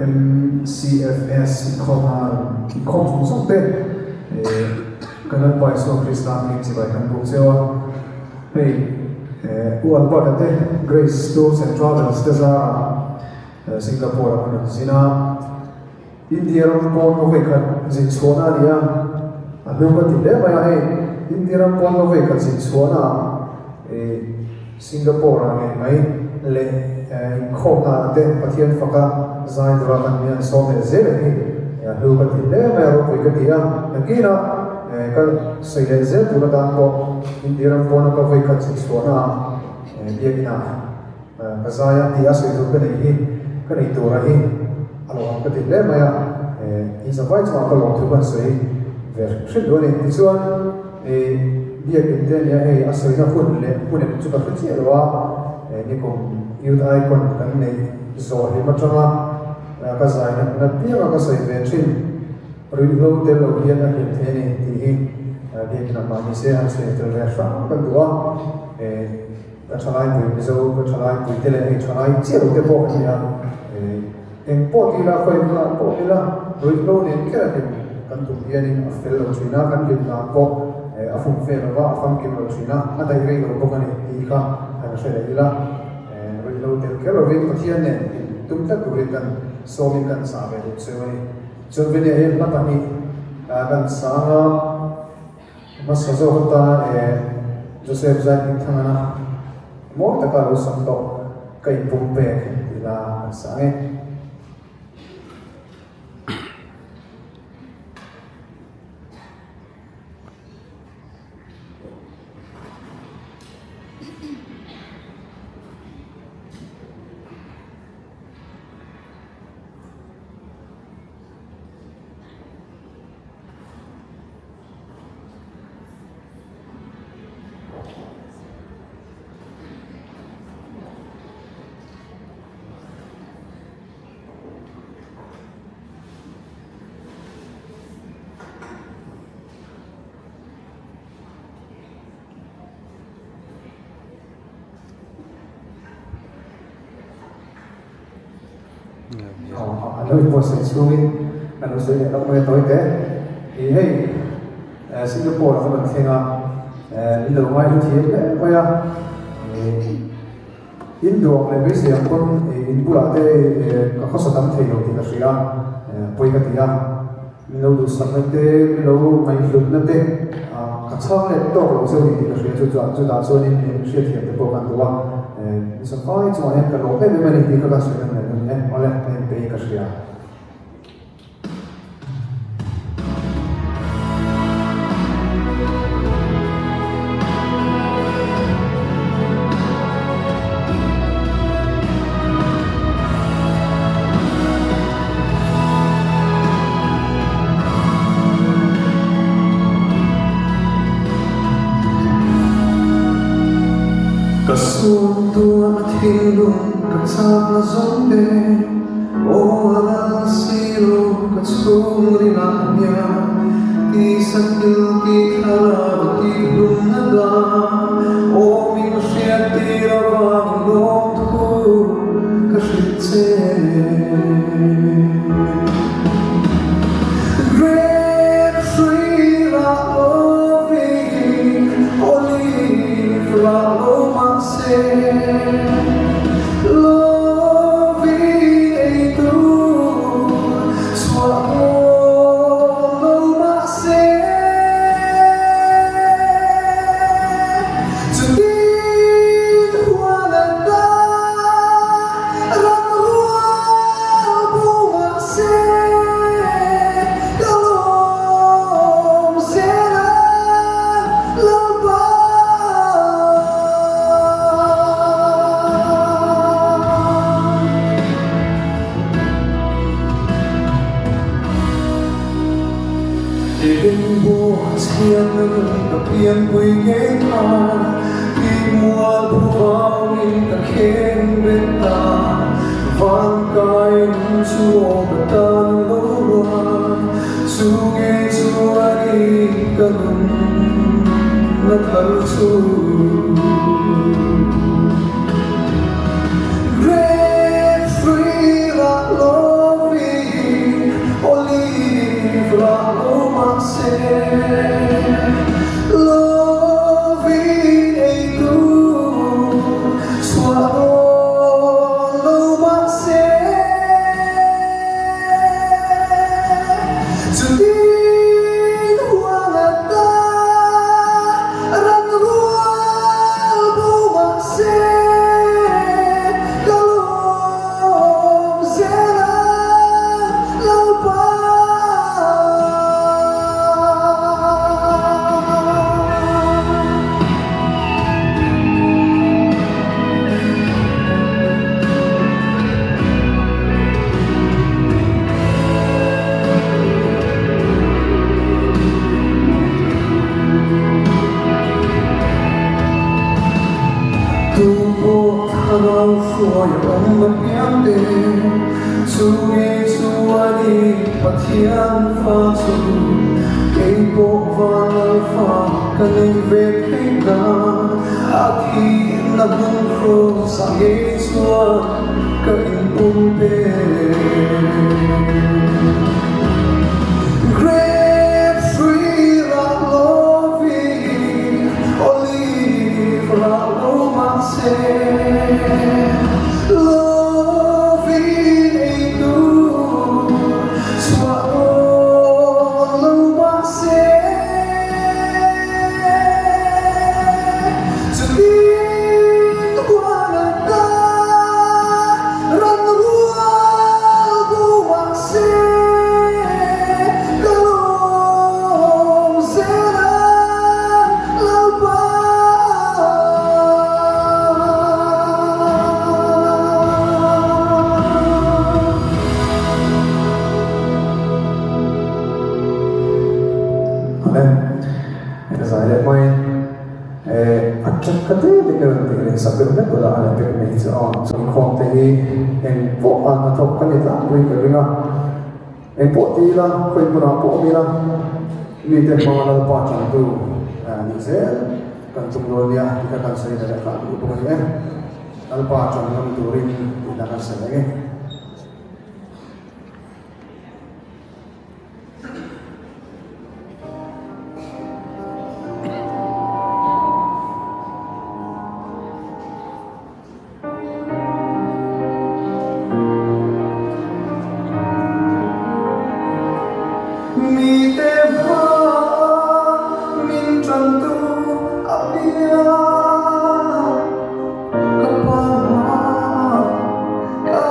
MCFS inkhawmna inkhawm zawng zawng te kan Lalpa Isua Krista hming chibai kan buk cheu a. Hei U Albert-a te Grace Tours and Travels te zarah Singapore-ah kan rawn zin a. India ram pawn ka vawi khat zin chhuahna a ni a, a hnu ka ti hle mai a, hei India ram pawn ka vawi khat zin chhuahna ah Singapore ah ngei mai leh inkhawmna ah te Pathian faka zai tura kan mi an sawm leh zel hi a hnu ka ti hle mai a, ropui ka ti a, nakinah ka sawi leh zel tur atan pawh India ram pawna ka vawi khat zin chhuahna ah biakin ah Ka zai a tih a sawi tur ka nei hi ka nei tura hi a lo ang ka ti hle mai a, in zavai chungah ka lawm thu ka han sawi ve hrim hrim duh a ni. Tichuan biakin te ania hei a sawina hun leh hmun em chu ka hre chiah lo a, nikum Youth Icon kan neih zawh hlim atanga ka zaina hmun apianga ka sawi ve thin ruihhlo tel lo hian a hlim thei a ni tih hi biakin ah mahni se han sawi tel ve hrang ka duh a. Ka thalai pui Mizo ka thalai pui te leh hei thalai chiah lo te pawh kan ni a, eng pawh ti ila khawi hmunah pawh ila ruihhlo nen kher a hlim kan tum hianin a fel lo thin a, kan hlim dan pawh a fum fe lo va, a famkim lo thin a, a daih rei lo bawk a ni tih kha han hre leh ila, ruihhlo tel kher lovin Pathian nen hlim tum tlat turin kan sawmin kan chah ve duh cheu a ni. Chuan veniah hian hla pahnih kan sang a. Hmasa zawk atan eh Joseph Zaihmingthangana mawi taka lo sam tawh ka inpum pek tih la kan sa ang e. An lo inbuatsaih chhungin an lo sawi leh lawk mai a tawi te. Ih hei Singapore ah ka rawn thleng a, min lo ngai hlu thiam hle mai a. Ih in duang leh beisei ang pawn in bulah te ka khawsa tam thei lo tih ka hria a, pawi ka ti a. Min lo duhsakna te, min lo ngaihhlutna te ka chhang leh tawk lo cheu ni tih ka hria chu chuan chutah chuanin min hriatthiam te pawh kan duh a, mi safai chungah hian ka lawm em em a ni tih kha ka sawi reng leh dawn e, awle ka inpei ka hria. Suangtuah na thinlung ka chakna zawng te, Aw a lal silo ka chhungril ah hian Tisa thil tih thlarau tih hlumna dan Aw min hriat tir avangin lawmthu ka hrilh che. Grape hrui rah lovin olive rah lo mahse lovin ei tur chhuah dawn lo mahse chutin huan an ta ram rual bo mahse ka lawm zel a Lalpa. Engpawh chhiatna nun ka pianpui ngei kha, tih mual phu vangin ka khen bet ta. Vankai nun chu aw ka tan lo ruat, chu nge chuanin ka nun na thar chu. Grape hrui rah lovin olive rah lo mahse lovin ei tur chhuah dawn lo mahse chutin huan a ta ran rual bo mahse ka lawm zel a Lalpa. Tu pawh thlarau hruai awm apiang te, chu nge chu a ni Pathian fa chu, kei pawh van Alpha ka nei ve theih nan, a thihna hmun kraws ah ngei chuan ka inpum pe. Grape hrui rah lovin olive rah lo mahse lovin ei tur chhuah dawn lo mahse chutin huan a ta ran rual bo mahse ka lawm zel a Lalpa. Amen. Ka zai leh mai. A ṭek ka te te ka rawn tih leh sak deuh hlek ula a la pek mai chu aw. Inkhawm te hi eng pawh a hnathawk ka ni tlangpui ka ring a. Eng pawh ti ila, khawi hmunah pawh awm ila, mite hma Lalpa ṭantu nih zel kan tum dawn nia tih kha kan sawi leh leh tlangpui bawk a ni e. Lalpa ṭan ngam turin tihna kan sawi ang e. Mite hma min ṭantu apiang ka pa hma ka.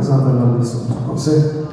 zat a Lal Isua thawk rawh se.